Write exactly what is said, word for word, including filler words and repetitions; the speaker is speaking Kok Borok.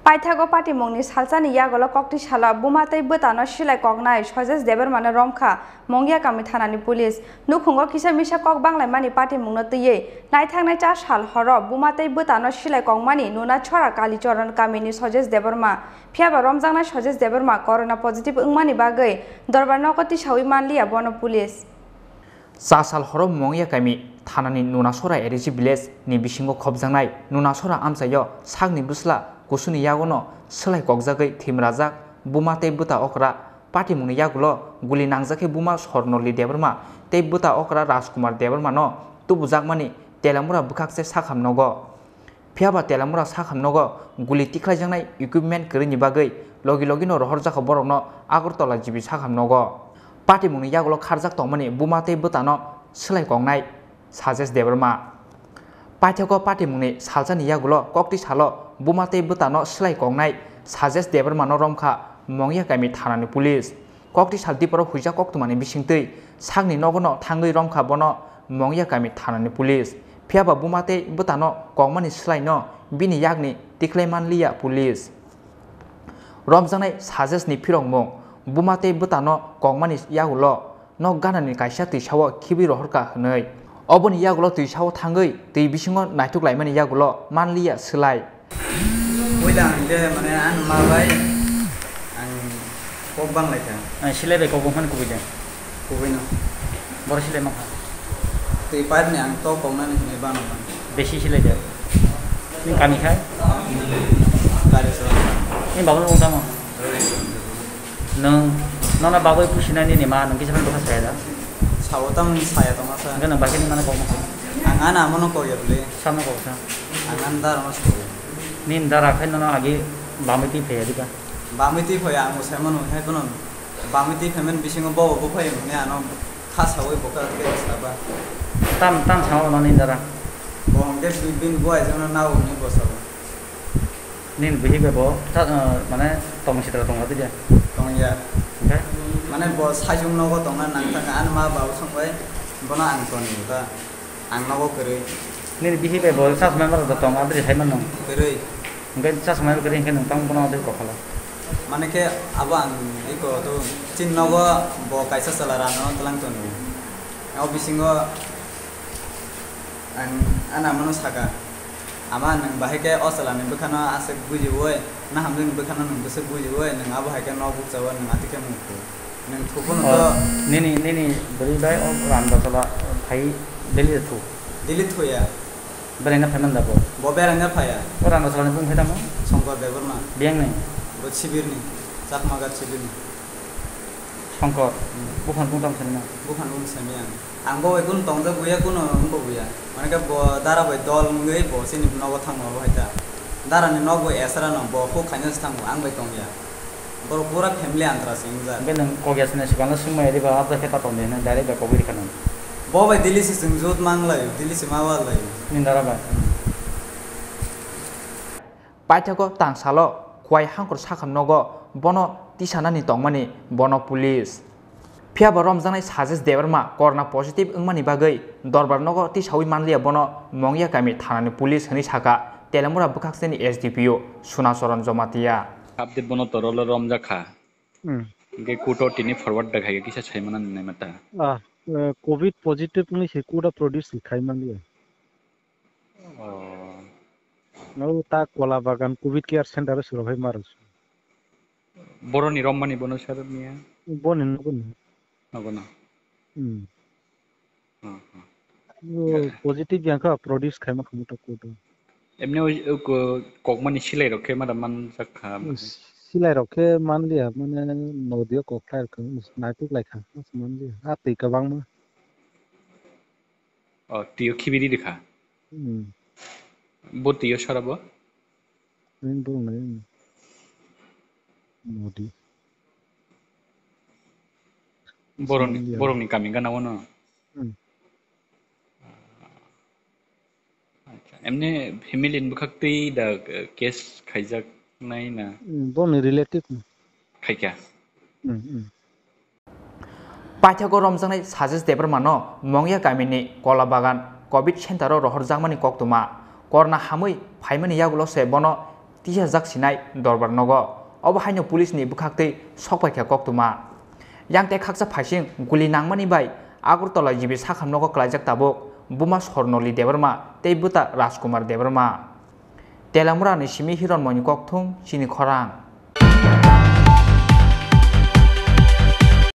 Paithago patimungni salsani yagulo kokti salo buma tei bwtano silai koknai Sojesh Debbarmano romkha Mongya kami thanani police. Nukhungo kisa misa kok banglaimani patimungno twiwi naithaknai cha sal horo buma tei bwtano silai kokmani nuna chora Kalichoron kamini Sojesh Debbarma. Phiyaba romjaknai Sojesh Debbarma corona positive wngmani bagwi dorbar nogo tisawi manliya bono police. Cha sal horo Mongya kami thanani Nunasora A D C village ni bisingo khopjaknai Nunasora amchaio sakni bwsla kusuni yagono swlai kokjagwi thwimrajak buma tei bwta okra patimungni yagulo guli nangjak khe buma Swarnoli Debbarma tei bwta okra Rajkumar Debbarmano tubujakmani Telamura bwkhakse sakham nogo. Phiyaba Telamura sakham nogo guli tikhlaijaknai equipment kwrwini bagwi logi logino rohorjakha borokno Agartala G B sakham nogo. Patimungni yagulo kharjak tongmani buma tei bwtano swlai koknai Sajesh Debbarma. Paithakgo patimungni salsani yagulo kokti salo buma tei bwtano swlai koknai Sajesh Debbarmano romkha Mongya kami thanani police. Kokti sal diporo huijak koktwmani bisingtwi sakni nogono thangwi romkha bono Mongya kami thanani police. Phiyaba buma tei bwtano kokmani swlaino bini yakni tikhlai manliya police. Romjaknai Sajeshni phirokmung buma tei bwtano kokmani yagulo nok ganani kaisa twisao khibi rohorkha hwnwi. Oboni yagulo twisao thangwi twi bisingo naithok laimani yagulo manliya swlai. Puila ang je mane ang ma bai ang kok bang lai kha. Ang silai bai kok bang phano kubui de. Kubui no. Boro silai mang kha. Twi pipe ni ang to kok nani hwnwi bano bang. Besi silai de. Ni kami khai? Kari so. Ni babu wng tamo. Nwng nono bagwi pusinai nini ma nwng kisa phano bwkha saya da? Sao tamo saya tongma sa. Hwnkhe nwng bahai ni mano kok ma kha? Ang ano amo no kok ya bwle. Samno kok sa. Ang ano dara mas kok ya. Nini dara khai nono agi bamwi twi phaiya diba? Bamwi twi phaiya ang bo sai mano hai phano. Bamwi twi phaiman bisingo bobo bo phai mani ano kha sawi bo kha khe saba. Tam tam sao no nini dara? Bo hwnkhe bini buai jono nao ni bo sao. Nini bihik bai bo ta, eh, mane tongmung sitra tongla twi de? Tongya. Hwnkhe? Mane bo sajwk nogo tongna nang thangkha, ani ma babu song bai bono ang toni ta, ang nogo kwrwi. Nini bihik bai bo chasma bai tong, aboni sai mano? Kwrwi. Hwnkhe chasma bai kwrwi hwnkhe nwng tamo bono aboni kokolo? Mane khe abo ang iko to chini nogo bo kaisa chwla rano twlang toni. O bisingo ang ani amano saka. Ama, nwng bahai khe o chwlani bwkhano aswk bujiui, na hamjakni bwkhano nwng bwswk bujiui, nwng abo hai khe nok bukchaui nwng atwi khe mung thu. Nwng thuphuru O, to nini, nini bwrwi bai o Ramdasala phai Delhi de thu? Delhi thuya. Beraina phai man da bo? Bo beraina phaiya. O Ramdasalani bung phai tamo? Shankar Debbarma. Biyang ni? Bo Sibirni, Chakma Ghat Sibirni. Shankar? Hmm. Buphang bung tamo sani na? Buphang bung sani ang. Ang bo bai kunu tongjak buya, kunu wng bo buya. Mane khe bo dara bai dol wngwi bo chini nogo thangma bo hai ta. Dara ni nok bo esra no, bo huk khaina se thango, ang bai tongya. Borok pura family antra se wngjak. Hwnkhe nwng kok ya sini swkang no swngmaya diba, abo khe ta tong di hwnwi direct bai kogwi rikha nwng. Bo bai Delhi se chwng jut mang lai, Delhi se ma wa lai. Nini dara bai? Hmm. Paithago tangsalo Khowai Hangkhor sakham nogo bono tisanani tongmani bono police. Phiyaba romjaknai Sajesh Debbarma corona positive wngmani bagwi dorbar nogo tisaui manliya bono Mongya kami thanani police hwnwi sakha Telamura bwkhakseni S D P O Sunacharan Jamatia. Update bono torolo romjakha. Hmm. Hwnkhe court o tini forward da khai kisa saimana nai mata. Ah, eh, covid positive wngwi se court o produce khai manliya. Oh. No ta Kola Bagan Covid Care Center o siro hai maro. Boroni romani bono sir miya? Boni nogo ni. Nogo no? Hmm. Hmm, hmm. Yo, positive yang kha produce khai ma khamu ta court o. Emne o, o ko-, kokmani silai rok khe mada man jak kha. Hmm, silai rok khe man liya, mane nodi o kok khlai rok khe naituk lai kha, man liya. A twi kwbangma. O, twi o khibi riri kha. Hmm. Bo twi o sara bo? Nini borok nai, hmm. Modi. Borokni, Somalia. Borokni kami gana wano? Hmm. Acha, emne family ni bwkhak twi da, eh, case khaijak nai na? Hmm, boni relative ni. Khaikha? Hmm, hmm. Paithago romjaknai Sajesh Debbarmano Mongya kamini Kola Bagan Covid Center o rohorjakmani koktwma. Korna hamwi phaimani yagulo se bono tisajak sinai dorbar nogo. Obo haino police ni bwkhaktwi sokpaikha koktwma. Yang tei khaksa phaising guli nangmani bai Agartala G B sakham nogo klaijak tabuk buma Swarnali Debbarma tei bwta Rajkumar Debbarma. Telamura ni simi Hironmoyni kokthum chini khorang.